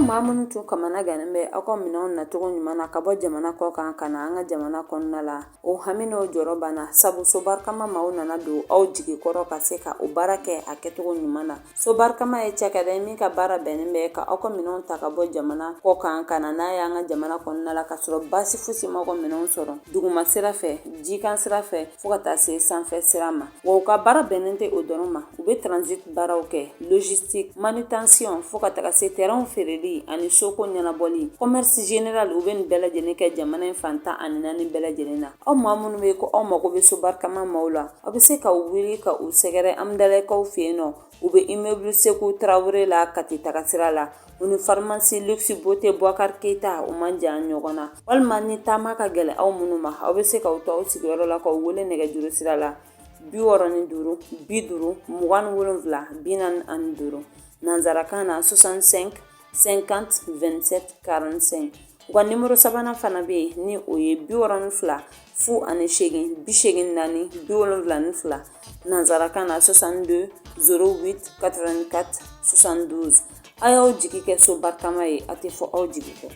maa minnu tun kamana gannen bɛ aw ka minɛnw nacogo ɲuman na ka bɔ jamana kɔ kan ka na an ka jamana kɔnɔna la, o hami n'o jɔrɔ banna, sabu Sobarikama maaw nana don aw jigi kɔrɔ ka se ka o baara kɛ a kɛcogo ɲuman na. Sobarikama ye cakɛda ye min ka baara bɛnnen bɛ ka aw ka minɛnw ta ka bɔ jamana kɔ kan ka na n'a ye an ka jamana kɔnɔna la, ka sɔrɔ baasi fosi m'aw ka minɛnw sɔrɔ duguma sira fɛ, jikan sira fɛ, fo ka taa se sanfɛ sira ma. Wa u ka baara bɛnnen tɛ o dɔrɔn ma, u bɛ transit baaraw kɛ, logistique, manutention, fo ka taga se terrainw feereli ani soko ɲɛnabɔli, commerce général. U bɛ nin bɛɛ lajɛlen kɛ jamana in fan 14 bɛɛ lajɛlen na. Aw maa minnu bɛ ko aw mago bɛ Sobarikama maaw la, aw bɛ se ka wuli ka u sɛgɛrɛ Amudalayi fɛ yen nɔ. U bɛ immeuble Seku Tarawele la, Kati taga sira la. U ni pharmacie Luxe Beauté Boubacar Keita, u man jan ɲɔgɔn na. Walima ni taama ka gɛlɛn aw minnu ma, aw bɛ se k'aw to aw sigiyɔrɔ la k'aw wele nɛgɛjuru sira la 65 50 27 45, nansarakan na 65 50 27 45. U ka nimoro sabanan fana bɛ yen, ni o ye 62 08 84 72, nansarakan na 62 08 84 72. A y'aw jigi kɛ Sobarikama ye, a tɛ fɔ aw jigi kɔ.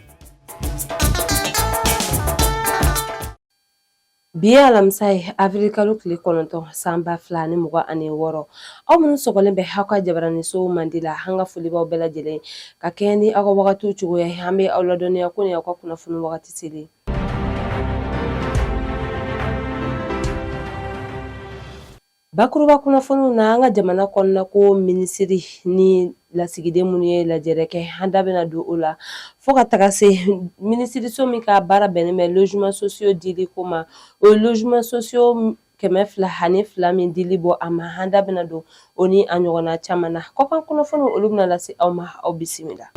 Bi ye alamisa ye, avril kalo tile 9, san 2026. Aw minnu sɔgɔlen bɛ aw ka jabaraniso mandi la, an ka foli b'aw bɛɛ lajɛlen. Ka kɛɲɛ ni aw ka wagatiw cogoya ye, an bɛ aw ladɔnniya ko nin y'aw ka kunnafoni wagati selen. Bakuruba kunnafoniw na, an ka jamana kɔnɔna ko minisiri ni lasigiden minnu ye lajɛrɛ kɛ, an da bɛna don o la, fo ka taga se minisiriso min ka baara bɛnnen bɛ logements sociaux dili ko ma, o ye logements sociaux 202 min dili bɔ a ma. An da bɛna don o ni a ɲɔgɔnna caman na. Kɔkan kunnafoniw, olu bɛna lase aw ma. Aw bisimila.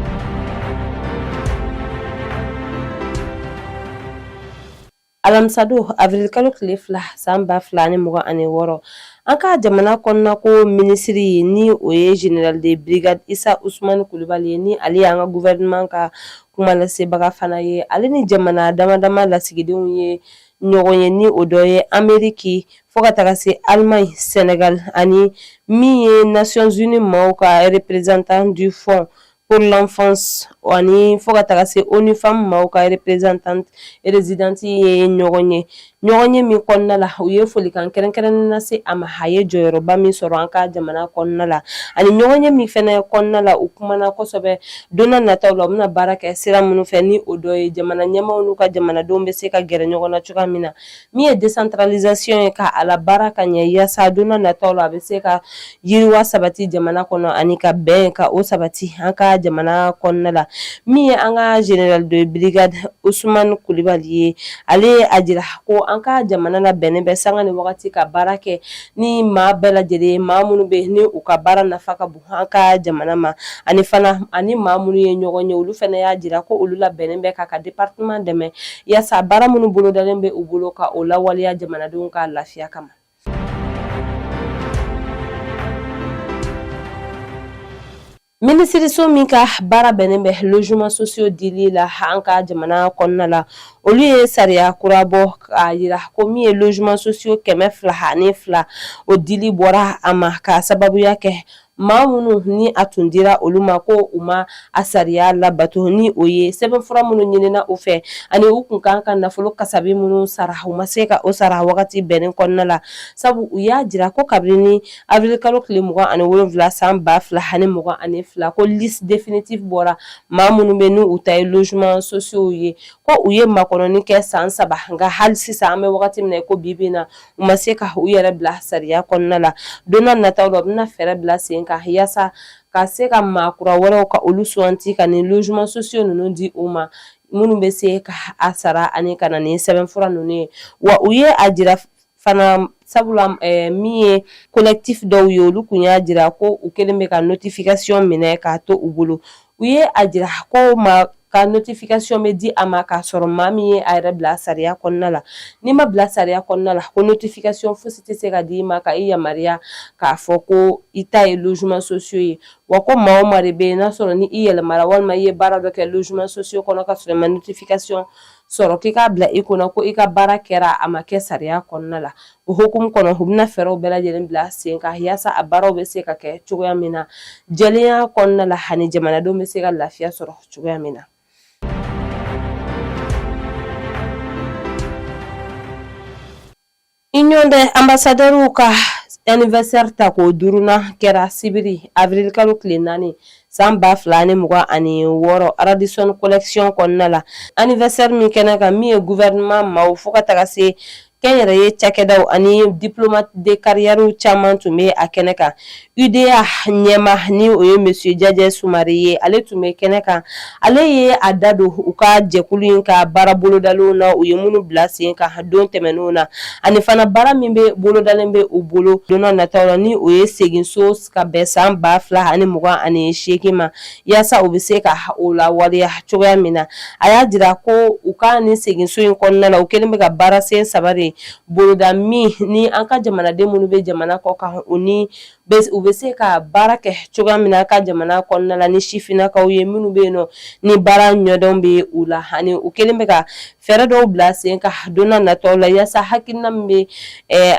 Alamisadon, avril kalo tile 2, san 2026, an ka jamana kɔnɔna ko minisiri, ni o ye général de brigade Isa Usumani Kulubali ye, ni ale y'an ka gouvernement ka kumalasebaga fana ye, ale ni jamana dama dama lasigidenw ye ɲɔgɔn ye, ni o dɔ ye Ameriki, fo ka taga se Allemagne, Sénégal, ani min ye Nations Unies maaw ka représentant du fonds pour l'enfance, ani fo ka taga se ONU Femmes maaw ka représentante résidente ye ɲɔgɔn ye. Ɲɔgɔn ye min kɔnɔna la, u ye folikan kɛrɛnkɛrɛnnen lase a ma, a ye jɔyɔrɔba min sɔrɔ an ka jamana kɔnɔna la, ani ɲɔgɔn ye min fɛnɛ kɔnɔna la, u kumana kosɛbɛ don nataw la, u bɛna baara kɛ sira minnu fɛ, ni o dɔ ye jamana ɲɛmaaw n'u ka jamanadenw bɛ se ka gɛrɛ ɲɔgɔn na cogoya min na, min ye décentralisation ye, ka a labaara ka ɲɛ, yaasa don nataw la a bɛ se ka yiriwa sabati jamana kɔnɔ, ani ka bɛn ka o sabati an ka jamana kɔnɔna la. Min ye an ka général de brigade Usumani Kulibali ye, ale ye a jira ko an ka jamana labɛnnen bɛ sanga ni wagati ka baara kɛ ni maa bɛɛ lajɛlen, maa minnu bɛ ni u ka baara nafa ka bon an ka jamana ma. Ani fana, ani maa minnu ye ɲɔgɔn ye, olu fana y'a jira ko olu labɛnnen bɛ k'a ka département dɛmɛ, yaasa baara minnu bolodalen bɛ u bolo, ka o lawaleya jamanadenw ka lafiya kama. Minisiriso min ka baara bɛnnen bɛ logements sociaux dili la an ka jamana kɔnɔna la, olu ye sariya kura bɔ k'a jira ko min ye logements sociaux 202, o dili bɔra a ma, ka sababuya kɛ maa minnu ni a tun dira olu ma, ko u ma a sariya labato, ni o ye sɛbɛnfura minnu ɲinina u fɛ, ani u kun kan ka nafolo kasabi minnu sara, u ma se ka o sara wagati bɛnnen kɔnɔna la. Sabu u y'a jira ko kabini avril kalo tile 27, san 2022, ko liste définitive bɔra, maa minnu bɛ n'u ta ye logements sociaux ye, ko u ye makɔnɔni kɛ san 3, nka hali sisan an bɛ wagati min na ko bi bi na, u ma se ka u yɛrɛ bila sariya kɔnɔna la. Don nataw la, u bɛna fɛɛrɛ bila sen kan yaasa ka se ka maa kura wɛrɛw ka olu suganti ka nin logements sociaux ninnu di u ma, minnu bɛ se ka a sara ani ka na ni sɛbɛnfura ninnu ye. Wa u ye a jira fana, sabula min ye collectif dɔw ye, olu kun y'a jira ko u kɛlen bɛ ka notification minɛ k'a to u bolo. U ye a jira ko maa ka notification bɛ di a ma k'a sɔrɔ maa min ye a yɛrɛ bila sariya kɔnɔna la. N'i ma bila sariya kɔnɔna la, ko notification fosi tɛ se ka di i ma ka i yamaruya k'a fɔ ko i ta ye logements sociaux ye. Wa Wa ko maa o maa de bɛ yen n'a sɔrɔ ni i yɛlɛmara walima i ye baara dɔ kɛ logement sociaux kɔnɔ ka sɔrɔ i ma notification sɔrɔ, k'i k'a bila i kunna ko i ka baara kɛra, a ma kɛ sariya kɔnɔna la. O hukumu kɔnɔ, u bɛna fɛɛrɛw bɛɛ lajɛlen bila sen kan yaasa a baaraw bɛ se ka kɛ cogoya min na jɛlenya kɔnɔna la, ani jamanadenw bɛ se ka lafiya sɔrɔ cogoya min na. Union des ambassadeurs ka anniversaire tako duurunan kɛra sibiri avril kalo tile 4 san 2026 Radisson Collection kɔnɔna la. Anniversaire min kɛnɛ kan, min ye gouvernement maaw fo ka taga se kɛnyɛrɛye cakɛdaw ani diplomate de carrière caman tun bɛ a kɛnɛ kan. UDA ɲɛmaa ni o ye monsieur Jajɛ Sumare ye, ale tun bɛ kɛnɛ kan. Ale ye a da don u ka jɛkulu in ka baara bolodalenw na, u ye minnu bila sen kan don tɛmɛnenw na, ani fana baara min bɛ bolodalen bɛ u bolo don nataw la, ni o ye seginso ka bɛn san 2028 ma, yaasa u bɛ se ka o lawaleya cogoya min na. A y'a jira ko u ka nin seginso in kɔnɔna la, u kɛlen bɛ ka baara sen saba de boloda, min ni an ka jamanaden minnu bɛ jamana kɔ kan, u ni u bɛ se ka baara kɛ cogoya min na an ka jamana kɔnɔna la, ni sifinnakaw ye minnu bɛ yen nɔ ni baara ɲɛdɔn bɛ u la. Ani u kɛlen bɛ ka fɛɛrɛ dɔw bila sen kan don nataw la, yaasa hakilina min bɛ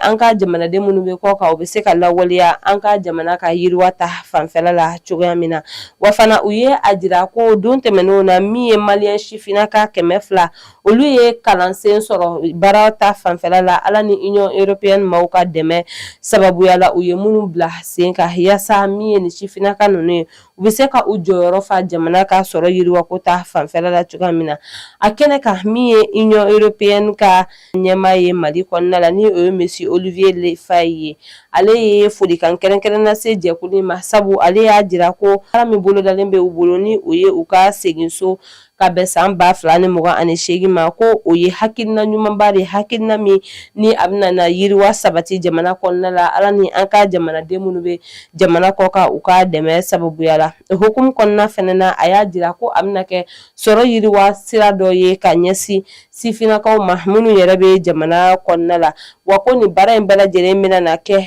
an ka jamanaden minnu bɛ kɔ kan, u bɛ se ka lawaleya an ka jamana ka yiriwa ta fanfɛla la cogoya min na. Wa fana u ye a jira ko don tɛmɛnenw na, min ye maliyɛn sifinnaka 200, olu ye kalansen sɔrɔ baara ta fanfɛla la, Ala ni Union européenne maaw ka dɛmɛ sababuya la, u ye minnu bila sen kan, yaasa min ye nin sifinnaka ninnu ye, u bɛ se ka u jɔyɔrɔ fa jamana ka sɔrɔ yiriwako ta fanfɛla la cogoya min na. A kɛnɛ kan, min ye Union européenne ka ɲɛmaa ye Mali kɔnɔna la, ni o ye monsieur Olivier Le Faye ye, ale ye folikan kɛrɛnkɛrɛn lase jɛkulu in ma, sabu ale y'a jira ko baara min bolodalen bɛ u bolo, ni o ye u ka seginso ka bɛn san 2028 ma, ko o ye hakilina ɲumanba de ye, hakilina min ni a bɛna na yiriwa sabati jamana kɔnɔna la, Ala ni an ka jamanaden minnu bɛ jamana kɔ kan, u ka dɛmɛ sababuya la. O hukumu kɔnɔna fɛnɛ na, a y'a jira ko a bɛna kɛ sɔrɔ yiriwa sira dɔ ye ka ɲɛsin sifinnakaw ma minnu yɛrɛ bɛ jamana kɔnɔna la. Wa ko nin baara in bɛɛ lajɛlen bɛna na kɛ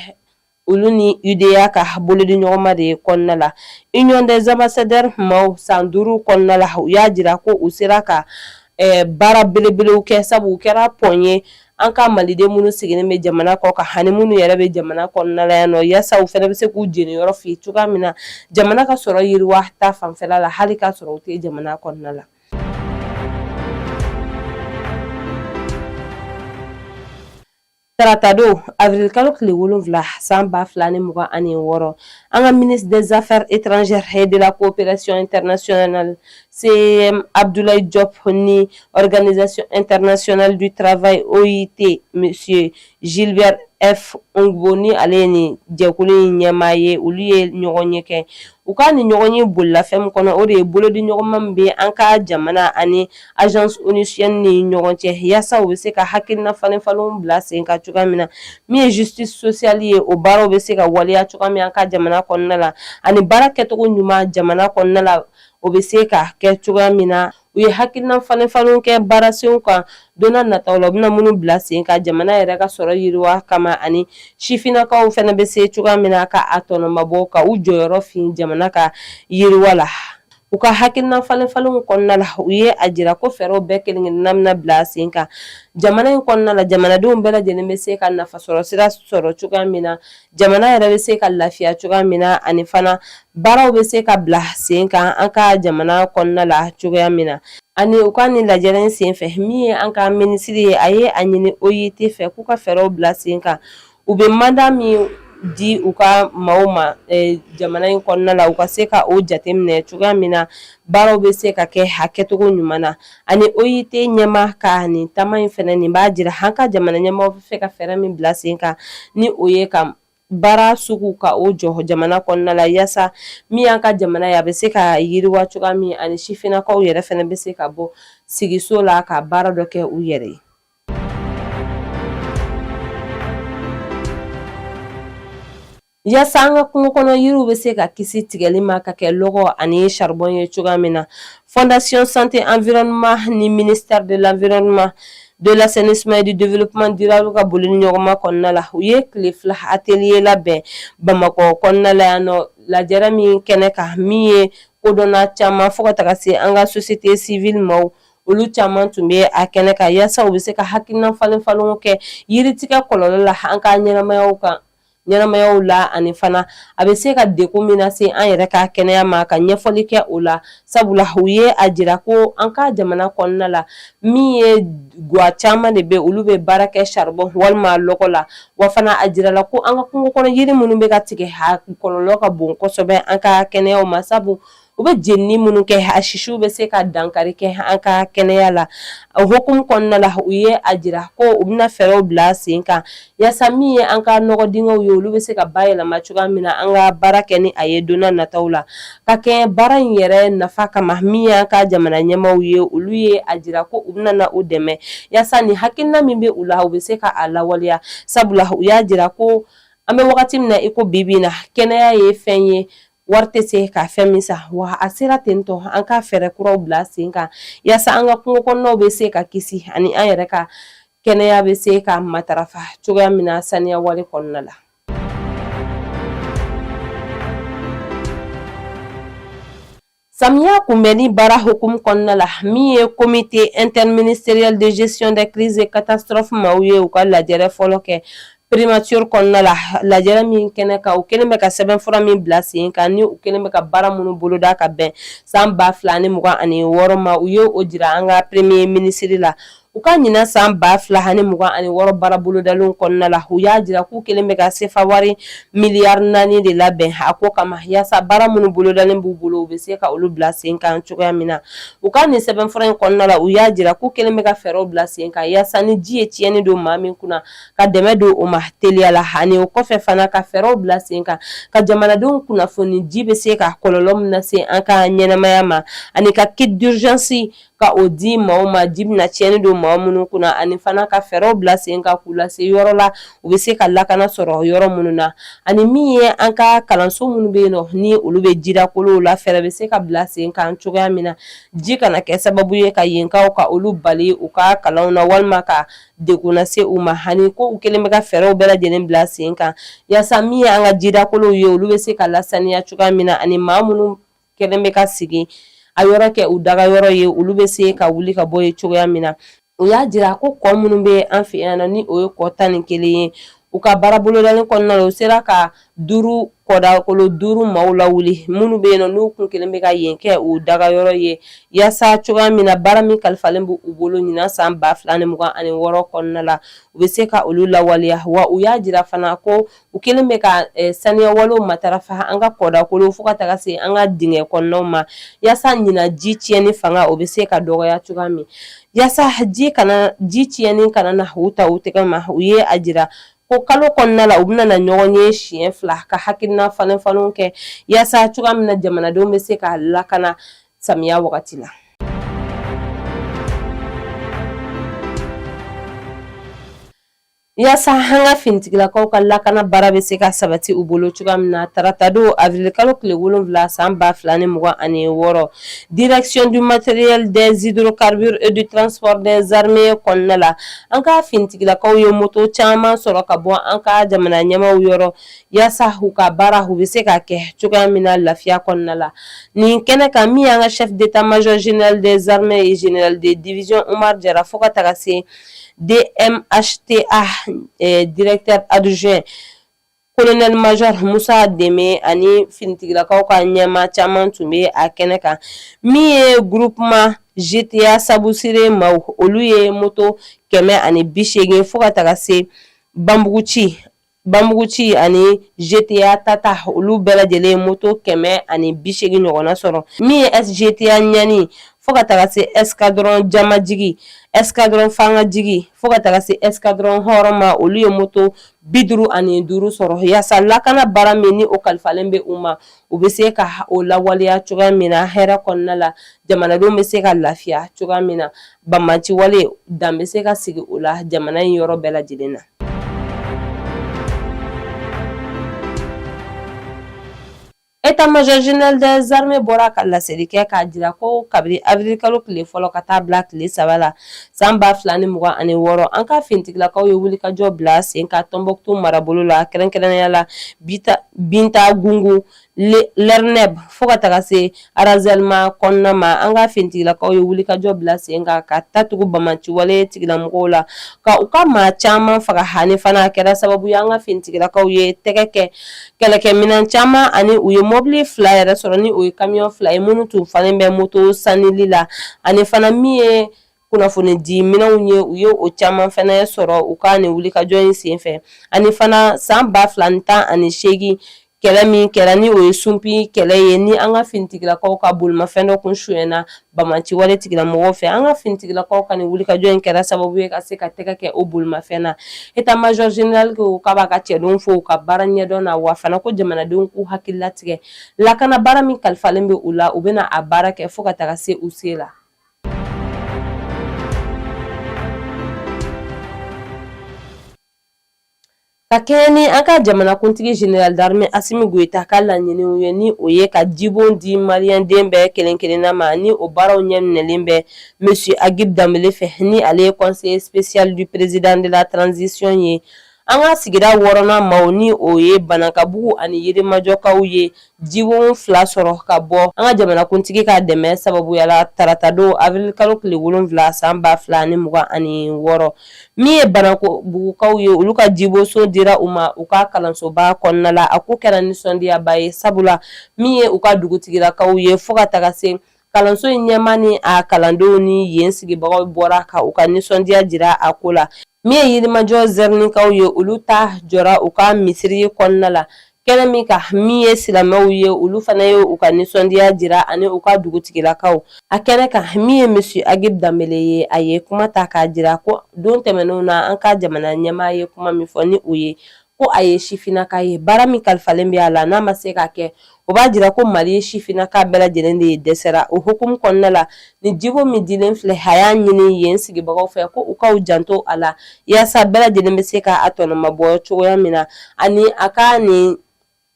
olu ni UDA ka bolodiɲɔgɔnma de kɔnɔna la. Union des ambassadeurs maaw, san 5 kɔnɔna la, u y'a jira ko u sera ka baara belebelew kɛ, sabu u kɛra pont ye an ka maliden minnu sigilen bɛ jamana kɔ kan ani minnu yɛrɛ bɛ jamana kɔnɔna la yan nɔ, yaasa u fana bɛ se k'u jeniyɔrɔ fin cogoya min na jamana ka sɔrɔ yiriwa ta fanfɛla la, hali k'a sɔrɔ u tɛ jamana kɔnɔna la. Taratadon avril kalo tile 7 san 2026, an ka ministre des Affaires étrangères et de la coopération internationale CEM Abdoulaye Diop ni Organisation internationale du travail OIT monsieur Gilbert F Houngbo, ni ale ye nin jɛkulu in ɲɛmaa ye, olu ye ɲɔgɔnye kɛ. U ka nin ɲɔgɔnye bolila fɛn min kɔnɔ, o de ye bolodiɲɔgɔnma min bɛ an ka jamana ani agence onusienne ni ɲɔgɔn cɛ, yaasa u bɛ se ka hakilina falen falenw bila sen kan cogoya min na, min ye justice sociale ye, o baaraw bɛ se ka waleya cogoya min an ka jamana kɔnɔna la, ani baara kɛcogo ɲuman jamana kɔnɔna la, o bɛ se ka kɛ cogoya min na. U ye hakilina falen falenw kɛ baarasenw kan don nataw la, u bɛna minnu bila sen kan jamana yɛrɛ ka sɔrɔ yiriwa kama, ani sifinnakaw fana bɛ se cogoya min na ka a tɔnɔmabɔ, ka u jɔyɔrɔ fin jamana ka yiriwa la. U ka hakilina falen falenw kɔnɔna la, u ye a jira ko fɛɛrɛw bɛɛ kelen-kelenna bɛna bila sen kan jamana in kɔnɔna la, jamanadenw bɛɛ lajɛlen bɛ se ka nafasɔrɔ sira sɔrɔ cogoya min na, jamana yɛrɛ bɛ se ka lafiya cogoya min na, ani fana baaraw bɛ se ka bila sen kan an ka jamana kɔnɔna la cogoya min na. Ani u ka nin lajɛrɛ in senfɛ, min ye an ka minisiri ye, a ye a ɲini OIT fɛ k'u ka fɛɛrɛw bila sen kan, u bɛ mandat min di u ka maaw ma jamana in kɔnɔna la, u ka se ka o jateminɛ cogoya min na baaraw bɛ se ka kɛ a kɛcogo ɲuman na. Ani OIT ɲɛmaa ka nin taama in fana, nin b'a jira an ka jamana ɲɛmaaw bɛ fɛ ka fɛɛrɛ min bila sen kan, ni o ye ka baara sugu ka o jɔ jamana kɔnɔna la, yaasa min y'an ka jamana ye, a bɛ se ka yiriwa cogoya min, ani sifinnakaw yɛrɛ fana bɛ se ka bɔ sigiso la ka baara dɔ kɛ u yɛrɛ ye. Yaasa an ka kungo kɔnɔ yiriw bɛ se ka kisi tigɛli ma ka kɛ lɔgɔ ani charbon ye cogoya min na, Fondation Santé Environnement ni ministère de l'Environnement, de l'Assainissement et du Développement durable ka boli ni ɲɔgɔnma kɔnɔna la, u ye tile 2 atelier labɛn Bamakɔ kɔnɔna la yan nɔ, lajɛrɛ min kɛnɛ kan, min ye kodɔnna caman fo ka taga se an ka société civile maaw, olu caman tun bɛ a kɛnɛ kan yaasa u bɛ se ka hakilina falen falenw kɛ yiritigɛ kɔlɔlɔ la an ka ɲɛnamayaw kan, ɲɛnamayaw la, ani fana a bɛ se ka degun min lase an yɛrɛ ka kɛnɛya ma, ka ɲɛfɔli kɛ o la. Sabula u ye a jira ko an ka jamana kɔnɔna la, min ye gwa caman de bɛ, olu bɛ baara kɛ charbon walima lɔgɔ la. Wa fana a jirala ko an ka kungo kɔnɔ yiri minnu bɛ ka tigɛ, a kɔlɔlɔ ka bon kosɛbɛ an ka kɛnɛyaw ma, sabu u bɛ jenini minnu kɛ, a sisiw bɛ se ka dankari kɛ an ka kɛnɛya la. O hukumu kɔnɔna la, u ye a jira ko u bɛna fɛɛrɛw bila sen kan yaasa min ye an ka nɔgɔ dingɛw ye, olu bɛ se ka bayɛlɛma cogoya min na, an ka baara kɛ ni a ye don nataw la. Ka kɛ baara in yɛrɛ nafa kama, min ye an ka jamana ɲɛmaaw ye, olu ye a jira ko u bɛna na u dɛmɛ yaasa ni hakilina min bɛ u la, u bɛ se ka a lawaleya. Sabula u y'a jira ko an bɛ wagati min na i ko bi bi in na, kɛnɛya ye fɛn ye, wari tɛ se ka fɛn min san. Wa a sera ten tɔ, an ka fɛɛrɛ kuraw bila sen kan yaasa an ka kungo kɔnɔnaw bɛ se ka kisi ani an yɛrɛ ka kɛnɛya bɛ se ka matarafa cogoya min na saniya wale kɔnɔna la. Samiya kunbɛnni baara hukumu kɔnɔna la, min ye comité interministériel de gestion des crises et catastrophes maaw ye u ka lajɛrɛ fɔlɔ kɛ primature kɔnɔna la, lajɛrɛ min kɛnɛ kan, u kɛlen bɛ ka sɛbɛnfura min bila sen kan ni u kɛlen bɛ ka baara minnu boloda ka bɛn san 2026 ma, u ye o jira an ka premier ministre la. U ka ɲinan san 2026 baara bolodalenw kɔnɔna la, u y'a jira k'u kɛlen bɛ ka sefa wari miliyari 4 de labɛn a ko kama, yaasa baara minnu bolodalen b'u bolo, u bɛ se ka olu bila sen kan cogoya min na. U ka nin sɛbɛnfura in kɔnɔna la, u y'a jira k'u kɛlen bɛ ka fɛɛrɛw bila sen kan yaasa ni ji ye tiɲɛni don maa min kunna, ka dɛmɛ don o ma teliya la, ani o kɔfɛ fana ka fɛɛrɛw bila sen kan ka jamanadenw kunnafoni ji bɛ se ka kɔlɔlɔ min lase an ka ɲɛnamaya ma, ani ka kit d'urgence ka o di maaw ma, ji bɛna tiɲɛni don maa minnu kunna, ani fana ka fɛɛrɛw bila sen kan k'u lase yɔrɔ la, u bɛ se ka lakana sɔrɔ yɔrɔ minnu na. Ani min ye an ka kalanso minnu bɛ yen nɔ, ni olu bɛ jidakolow la, fɛɛrɛ bɛ se ka bila sen kan cogoya min na, ji kana kɛ sababu ye ka yenkaw ka olu bali u ka kalanw na walima ka degun lase u ma. Ani ko u kɛlen bɛ ka fɛɛrɛw bɛɛ lajɛlen bila sen kan yaasa min ye an ka jidakolow ye, olu bɛ se ka lasaniya cogoya min na, ani maa minnu kɛlen bɛ ka sigi a yɔrɔ kɛ u daga yɔrɔ ye, olu bɛ se ka wuli ka bɔ yen cogoya min na. U y'a jira ko kɔ minnu bɛ an fɛ yan ni o ye kɔ 11 ye, u ka baara bolodalen kɔnɔna la, u sera ka duuru kɔdakolo 5 maaw lawuli minnu bɛ yen nɔ, n'u kun kɛlen bɛ ka yen kɛ u daga yɔrɔ ye, yaasa cogoya min na baara min kalifalen b'u bolo ɲinan san 2026 kɔnɔna la, u bɛ se ka olu lawaleya. Wa u y'a jira fana ko u kɛlen bɛ ka saniya walew matarafa an ka kɔdakolo fo ka taga se an ka dingɛ kɔnɔnaw ma, yaasa ɲinan ji tiɲɛni fanga o bɛ se ka dɔgɔya cogoya min, yaasa ji tiɲɛni kana na u ta u tɛgɛ ma. U ye a jira ko kalo kɔnɔna la, u bɛna na ɲɔgɔn ye siɲɛ 2 ka hakilina falen falenw kɛ yaasa cogoya min na jamanadenw bɛ se ka lakana samiya wagati la. Yaasa an ka finitigilakaw ka lakana baara bɛ se ka sabati u bolo cogoya min na, taratadon avril kalo tile 7 san 2026, direction du matériel des hydrocarbures et du transport des armées kɔnɔna la, an ka finitigilakaw ye moto caman sɔrɔ ka bɔ an ka jamana ɲɛmaaw yɔrɔ yaasa u ka baara u bɛ se ka kɛ cogoya min na lafiya kɔnɔna la. Nin kɛnɛ kan, min y'an ka chef d'état-major général des armées et général de division Umar Jara fo ka taga se DMHTA directeur adjoint colonel major Musa Deme ani finitigilakaw ka ɲɛmaa caman tun bɛ a kɛnɛ kan. Min ye groupement GTA Sabusire maaw, olu ye moto 180 fo ka taga se Banbuguci Banbuguci ani GTA Tata, olu bɛɛ lajɛlen moto 180 ɲɔgɔnna sɔrɔ. Min ye SGTA Ɲani fo ka taga se escadron Jamajigi, escadron Fangajigi fo ka taga se escadron Hɔrɔn ma, olu ye moto 55 sɔrɔ yaasa lakana baara min ni o kalifalen bɛ u ma, u bɛ se ka o lawaleya cogoya min na hɛrɛ kɔnɔna la, jamanadenw bɛ se ka lafiya cogoya min na, banbaanci wale dan bɛ se ka sigi o la jamana in yɔrɔ bɛɛ lajɛlen na. État-major général des armées bɔra ka laseli kɛ k'a jira ko kabini avril kalo tile fɔlɔ ka taa bila tile 3 la san 2026, an ka finitigilakaw ye wulikajɔ bila sen kan Tɔnbɔkutu marabolo la, kɛrɛnkɛrɛnnenya la Bintagungu, Lɛrnɛb fo ka taga se Arazɛlima kɔnɔna ma. An ka finitigilakaw ye wulikajɔ bila sen kan ka ta tugu banbaanciwale tigilamɔgɔw la ka u ka maa caman faga. Ani fana a kɛra sababu ye an ka finitigilakaw ye tɛgɛ kɛ kɛlɛkɛminɛn caman ani u ye mɔbili 2 yɛrɛ sɔrɔ, ni o ye kamiyɔn 2 ye minnu tun falen bɛ moto sanili la. Ani fana min ye kunnafoni di minɛnw ye, u ye o caman fana sɔrɔ u ka nin wulikajɔ in senfɛ. Ani fana san 2018 kɛlɛ min kɛra, ni o ye Sunpi kɛlɛ ye, ni an ka finitigilakaw ka bolimafɛn dɔ kun sonyɛna banbaanciwale tigilamɔgɔw fɛ, an ka finitigilakaw ka nin wulikajɔ in kɛra sababu ye ka se ka tɛgɛ kɛ o bolimafɛn na. État-major général ko k'a b'a ka cɛdenw fo u ka baara ɲɛdɔn na, wa fana ko jamanadenw k'u hakili latigɛ lakana baara min kalifalen bɛ u la, u bɛna a baara kɛ fo ka taga se u se la. Ka kɛɲɛ ni an ka jamanakuntigi général d'armée Asimi Goyita ka laɲiniw ye, ni o ye ka jibon di maliyɛnden bɛɛ kelen kelenna ma, ni o baaraw ɲɛminɛlen bɛ monsieur Agib Danbele fɛ, ni ale ye conseiller spécial du président de la transition ye. An ka sigida 6nan maaw, ni o ye Banankabugu ani Yirimajɔkaw ye, jibon 2 sɔrɔ ka bɔ an ka jamanakuntigi ka dɛmɛ sababuya la taratadon avril kalo tile 7 san 2026. Min ye Banankabugukaw ye, olu ka jibonso dira u ma u ka kalansoba kɔnɔna la. A ko kɛra nisɔndiyaba ye, sabula min ye u ka dugutigilakaw ye fo ka taga se kalanso in ɲɛmaa ni a kalandenw ni yen sigibagaw bɔra ka u ka nisɔndiya jira a ko la. Min ye Yirimajɔ Zɛrinikaw ye, olu ta jɔra u ka misiri kɔnɔna la kɛnɛ min kan. Min ye silamɛw ye, olu fana ye u ka nisɔndiya jira ani u ka dugutigilakaw a kɛnɛ kan. Min ye monsieur Agib Danbele ye, a ye kuma ta k'a jira ko don tɛmɛnenw na, an ka jamana ɲɛmaa ye kuma min fɔ, ni o ye ko a ye sifinnaka ye, baara min kalifalen bɛ a la, n'a ma se k'a kɛ, o b'a jira ko Mali sifinnaka bɛɛ lajɛlen de dɛsɛra. O hukumu kɔnɔna la, ni jibon min dilen filɛ, a y'a ɲini yen sigibagaw fɛ ko u k'u janto a la yaasa bɛɛ lajɛlen bɛ se k'a tɔnɔmabɔ cogoya min na. Ani a ka nin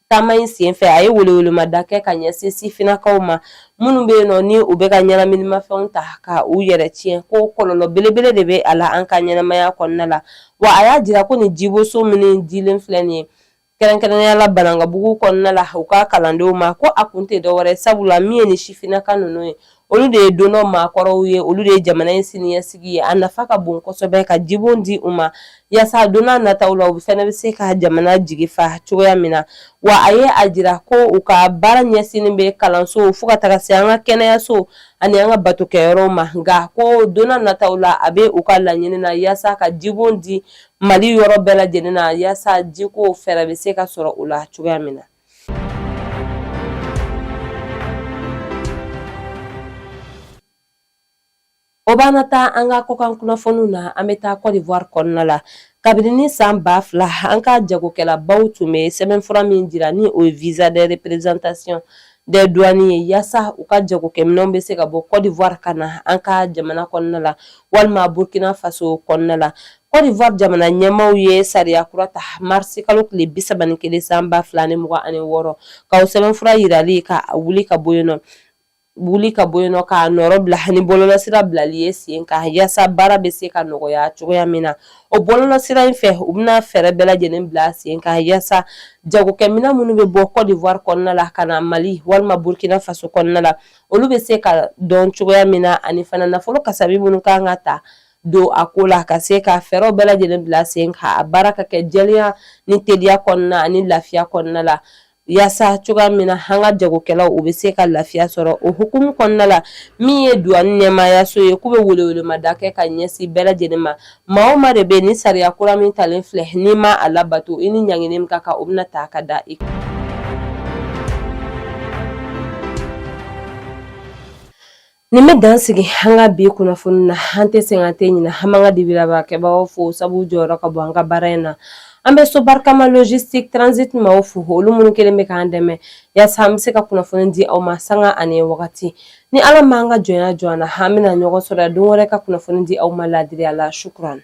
taama in senfɛ, a ye welewelemada kɛ ka ɲɛsin sifinnakaw ma minnu bɛ yen nɔ, ni u bɛ ka ɲɛnaminimafɛnw ta ka u yɛrɛ tiɲɛ, ko kɔlɔlɔ belebele de bɛ a la an ka ɲɛnamaya kɔnɔna la. Wa a y'a jira ko nin jiboso minnu dilen filɛ nin ye, kɛrɛnkɛrɛnnenya la Banankabugu kɔnɔna la, u ka kalandenw ma, ko a kun tɛ dɔwɛrɛ, sabula min ye ni sifinnaka ninnu ye, olu de ye don dɔ maakɔrɔw ye, olu de ye jamana in siniɲɛsigi ye. A nafa ka bon kosɛbɛ ka jibon di u ma yaasa don n'a nataw la, u fana bɛ se ka jamana jigi fa cogoya min na. Wa a ye a jira ko u ka baara ɲɛsinnen bɛ kalanso fo ka taga se an ka kɛnɛyaso ani an ka batokɛyɔrɔw ma, nka ko don n'a nataw la, a bɛ u ka laɲini na yaasa ka jibon di Mali yɔrɔ bɛɛ lajɛlen na, yaasa jiko fɛɛrɛ bɛ se ka sɔrɔ u la cogoya min na. O b'an na taa an ka kɔkan kunnafoniw na. An bɛ taa Côte d'Ivoire kɔnɔna la. Kabini ni san 2000, an ka jagokɛlabaw tun bɛ sɛbɛnfura min jira, ni o ye visa de représentation des douanes ye, yaasa u ka jagokɛminɛnw bɛ se ka bɔ Côte d'Ivoire ka na an ka jamana kɔnɔna la walima Burkina Faso kɔnɔna la. Côte d'Ivoire jamana ɲɛmaaw ye sariya kura ta mars kalo tile 31 san 2026 ka o sɛbɛnfura yirali ka wuli ka bɔ yen nɔ, wuli ka bɔ yen nɔ, k'a nɔrɔ bila ni bɔlɔlɔsira bilali ye sen kan, yaasa baara bɛ se ka nɔgɔya cogoya min na. O bɔlɔlɔsira in fɛ, u bɛna fɛɛrɛ bɛɛ lajɛlen bila sen kan yaasa jagokɛminɛn minnu bɛ bɔ Côte d'Ivoire kɔnɔna la ka na Mali walima Burkina Faso kɔnɔna la, olu bɛ se ka dɔn cogoya min na, ani fana nafolo kasabi minnu kan ka ta don a ko la, ka se ka fɛɛrɛw bɛɛ lajɛlen bila sen kan, a baara ka kɛ jɛlenya ni teliya kɔnɔna ani lafiya kɔnɔna la, yaasa cogoya min na an ka jagokɛlaw u bɛ se ka lafiya sɔrɔ. O hukumu kɔnɔna la, min ye duwani ɲɛmaayaso ye, k'u bɛ welewelemada kɛ ka ɲɛsin bɛɛ lajɛlen ma. Maa o maa de bɛ ni sariya kura min talen filɛ, n'i ma a labato, i ni ɲangini min ka kan, o bɛna ta ka da i kan. Nin bɛ dan sigi an ka bi kunnafoni na. An tɛ sɛgɛn, an tɛ ɲinɛ. An b'an ka dibirabakɛbagaw fo, sabu jɔyɔrɔ ka bon an ka baara in na. An bɛ Sobarikama Logistique Transit maaw fo, olu minnu kɛlen bɛ k'an dɛmɛ yaasa an bɛ se ka kunnafoni di aw ma sanga ani wagati. Ni Ala m'an ka jɔnya jɔ an na, an bɛna ɲɔgɔn sɔrɔ don wɛrɛ ka kunnafoni di aw ma laadiriya la. Sukuran.